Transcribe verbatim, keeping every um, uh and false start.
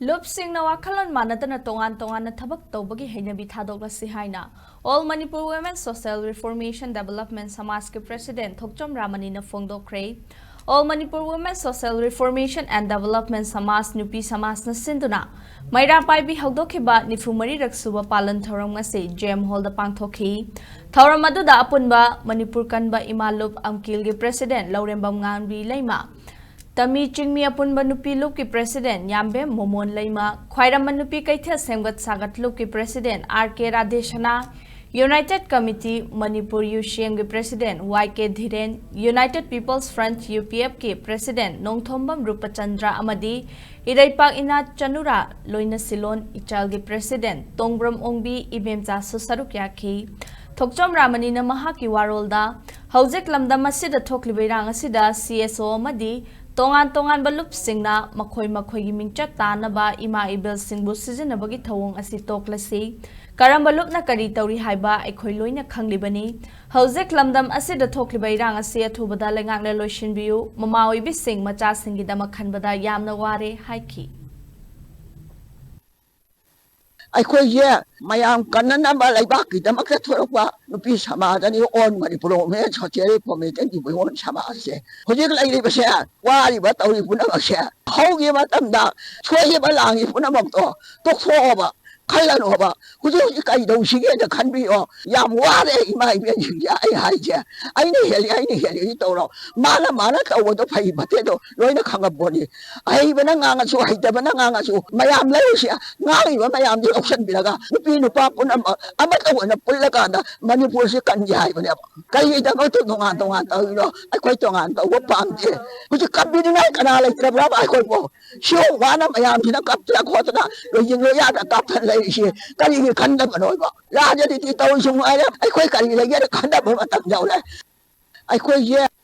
ꯂꯨꯞꯁꯤꯡꯅ ꯋꯥꯈꯜꯂꯣꯟ ꯃꯥꯟꯅꯗꯅ ꯇꯣꯉꯥꯟ ꯇꯣꯉꯥꯟꯅ ꯊꯕꯛ ꯇꯧꯕꯒꯤ ꯍꯩꯅꯕꯤ ꯊꯥꯗꯣꯛꯂꯁꯤ ꯍꯥꯏꯅ All Manipur Women Social Reformation Development ꯁꯃꯥꯖꯀꯤ president Thokchom ꯔꯥꯃꯅꯤꯅ ꯐꯣꯡꯗꯣꯛꯈ꯭ꯔꯦ꯫ All Manipur Women Social Reformation and Development ꯁꯃꯥꯖ ꯅꯨꯄꯤ ꯁꯃꯥꯖꯅ ꯁꯤꯟꯗꯨꯅ ꯃꯩꯔꯥ ꯄꯥꯏꯕꯤ ꯍꯧꯗꯣꯛꯈꯤꯕ ꯅꯤꯐꯨ ꯃꯔꯤꯔꯛ ꯁꯨꯕ ꯄꯥꯂꯟ ꯊꯧꯔꯝ ꯉꯁꯤ J M Hallꯗ ꯄꯥꯡꯊꯣꯛꯈꯤ꯫ ꯊꯧꯔꯝ ꯑꯗꯨꯗ ꯑꯄꯨꯟꯕ ꯃꯅꯤꯄꯨꯔ ꯀꯟꯕ ꯏꯃꯥ ꯂꯨꯞ ꯑꯝꯀꯤꯜꯒꯤ president ꯂꯧꯔꯦꯝꯕꯝ ꯉꯥꯝꯕꯤ ꯂꯩꯃ, ꯇꯃꯤ ꯆꯤꯡꯃꯤ ꯑꯄꯨꯟꯕ ꯅꯨꯄꯤ ꯂꯨꯞꯀꯤ president ꯌꯥꯝꯕꯦꯝ ꯃꯣꯃꯣꯟ ꯂꯩꯃ, ꯈ꯭ꯋꯥꯏꯔꯝꯕꯟ ꯅꯨꯄꯤ ꯀꯩꯊꯦꯜ ꯁꯦꯝꯒꯠ ꯁꯥꯒꯠ ꯂꯨꯞꯀꯤ president R K Radheshana, United Committee Manipur U C ꯑꯦꯝꯒꯤ president Y K ꯙꯤꯔꯦꯟ, United People's Front U P Fꯀꯤ president Nongthombam ꯔꯨꯄꯆꯟꯗ꯭ꯔ ꯑꯃꯗꯤ ꯏꯔꯩꯄꯥꯛ ꯏꯅꯥꯠ ꯆꯅꯨꯔꯥ ꯂꯣꯏꯅ ꯁꯤꯂꯣꯟ ꯏꯆꯥꯜꯒꯤ president ꯇꯣꯡꯕ꯭ꯔꯝ ꯑꯣꯡꯕꯤ ꯏꯕꯦꯝꯆꯥꯁꯨ ꯁꯔꯨꯛ ꯌꯥꯈꯤ꯫ ꯊꯣꯛꯆꯣꯝ ꯔꯥꯃꯅꯤꯅ ꯃꯍꯥꯛꯀꯤ ꯋꯥꯔꯣꯜꯗ, ꯍꯧꯖꯤꯛ ꯂꯝꯗꯝ ꯑꯁꯤꯗ ꯊꯣꯛꯂꯤꯕ ꯏꯔꯥꯡ ꯑꯁꯤꯗ C S O ꯑꯃꯗꯤ ꯇꯣꯉꯥꯟ ꯇꯣꯉꯥꯟꯕ ꯂꯨꯞꯁꯤꯡꯅ ꯃꯈꯣꯏ ꯃꯈꯣꯏꯒꯤ ꯃꯤꯡꯆꯠ ꯇꯥꯅꯕ ꯏꯃꯥ ꯏꯕꯦꯜꯁꯤꯡꯕꯨ ꯁꯤꯖꯤꯟꯅꯕꯒꯤ ꯊꯧꯑꯣꯡ ꯑꯁꯤ ꯇꯣꯛꯂꯁꯤ꯫ ꯀꯔꯝꯕ ꯂꯨꯞꯅ ꯀꯔꯤ ꯇꯧꯔꯤ ꯍꯥꯏꯕ ꯑꯩꯈꯣꯏ ꯂꯣꯏꯅ ꯈꯪꯂꯤꯕꯅꯤ꯫ ꯍꯧꯖꯤꯛ ꯂꯝꯗꯝ ꯑꯁꯤꯗ ꯊꯣꯛꯂꯤꯕ ꯏꯔꯥꯡ ꯑꯁꯤ ꯑꯊꯨꯕꯗ ꯂꯩꯉꯥꯛꯅ ꯂꯣꯏꯁꯤꯟꯕꯤꯌꯨ꯫ ꯃꯃꯥ ꯑꯣꯏꯕꯤꯁꯤꯡ ꯃꯆꯥꯁꯤꯡꯒꯤꯗꯃꯛ ꯈꯟꯕꯗ ꯌꯥꯝꯅ ꯋꯥꯔꯦ ꯍꯥꯏꯈꯤ꯫ ꯑꯩꯈꯣꯏꯁꯦ ꯃꯌꯥꯝ ꯀꯟꯅꯅꯕ ꯂꯩꯕꯥꯛꯀꯤꯗꯃꯛꯇ ꯊꯣꯔꯛꯄ ꯅꯨꯄꯤ ꯁꯃꯥꯖꯅꯤ, All Manipur Women Social Reformation Development ꯁꯃꯥꯖꯁꯦ꯫ ꯍꯧꯖꯤꯛ ꯂꯩꯔꯤꯕꯁꯦ, ꯋꯥꯔꯤꯕ ꯇꯧꯔꯤ ꯄꯨꯝꯅꯃꯛꯁꯦ ꯍꯧꯈꯤꯕ ꯃꯇꯝꯗ ꯁꯣꯏꯈꯤꯕ ꯂꯥꯟꯈꯤꯕ ꯄꯨꯝꯅꯃꯛꯇꯣ ꯇꯣꯛꯊꯣꯛꯑꯣꯕ, ꯈꯜꯂꯅꯣꯕ꯫ ꯍꯧꯖꯤꯛ ꯍꯧꯖꯤꯛ ꯀꯔꯤ ꯇꯧꯁꯤꯒꯦꯅ ꯈꯟꯕꯤꯌꯣ꯫ ꯌꯥꯝ ꯋꯥꯔꯦ ꯏꯃꯥ ꯏꯕꯦꯟꯁꯤꯡꯁꯦ꯫ ꯑꯩ ꯍꯥꯏꯁꯦ, ꯑꯩꯅ ꯍꯦꯜꯂꯤ, ꯑꯩꯅ ꯍꯦꯜꯂꯤ ꯇꯧꯔꯣ꯫ ꯃꯥꯅ ꯃꯥꯅ ꯇꯧꯕꯗꯣ ꯐꯩ ꯐꯠꯇꯦꯗꯣ ꯂꯣꯏꯅ ꯈꯪꯉꯛꯄꯣꯠꯅꯤ꯫ ꯑꯍꯩꯕꯅ ꯉꯥꯡꯉꯁꯨ, ꯍꯩꯇꯕꯅ ꯉꯥꯡꯉꯁꯨ, ꯃꯌꯥꯝ ꯂꯩꯔꯤꯁꯦ, ꯉꯥꯡꯉꯤꯕ ꯃꯌꯥꯝꯗꯨ ꯂꯧꯁꯤꯟꯕꯤꯔꯒ ꯅꯨꯄꯤ ꯅꯨꯄꯥ ꯄꯨꯝꯅꯃꯛ ꯑꯃꯠꯇ ꯑꯣꯏꯅ ꯄꯨꯜꯂꯀꯥꯟꯗ ꯃꯅꯤꯄꯨꯔꯁꯤ ꯀꯟꯒꯦ ꯍꯥꯏꯕꯅꯦꯕ꯫ ꯀꯔꯤꯒꯤꯗꯃꯛꯇ ꯇꯣꯉꯥꯟ ꯇꯣꯉꯥꯟ ꯇꯧꯔꯤꯅꯣ? ꯑꯩꯈꯣꯏ ꯇꯣꯉꯥꯟ ꯇꯧꯕ ꯄꯥꯝꯗꯦ꯫ ꯍꯧꯖꯤꯛ ꯀꯟꯕꯤꯅꯤꯡꯉꯥꯏ ꯀꯅꯥ ꯂꯩꯇ꯭ꯔꯕ꯭ꯔꯕ ꯑꯩꯈꯣꯏꯕꯨ? ꯁꯤꯌꯣꯡ ꯋꯥꯅ ꯃꯌꯥꯝꯁꯤꯅ ꯀꯞꯇꯅ ꯈꯣꯠꯇꯅ ꯂꯣꯏꯁꯤꯟ ꯂꯣꯏꯌꯥꯗ ꯀꯥꯞꯇꯅ ꯂꯩꯔꯤꯁꯤ ꯀꯔꯤꯒꯤ ꯈꯟꯗꯕꯅꯣꯕ? ꯔꯥꯖꯅꯤꯇꯤ ꯇꯧꯔꯤꯁꯨ ꯉꯥꯏꯔꯦ, ꯑꯩꯈꯣꯏ ꯀꯔꯤ ꯂꯩꯒꯦꯅ ꯈꯟꯗꯕ ꯃꯇꯝ ꯌꯧꯔꯦ꯫ ꯑꯩꯈꯣꯏꯁꯦ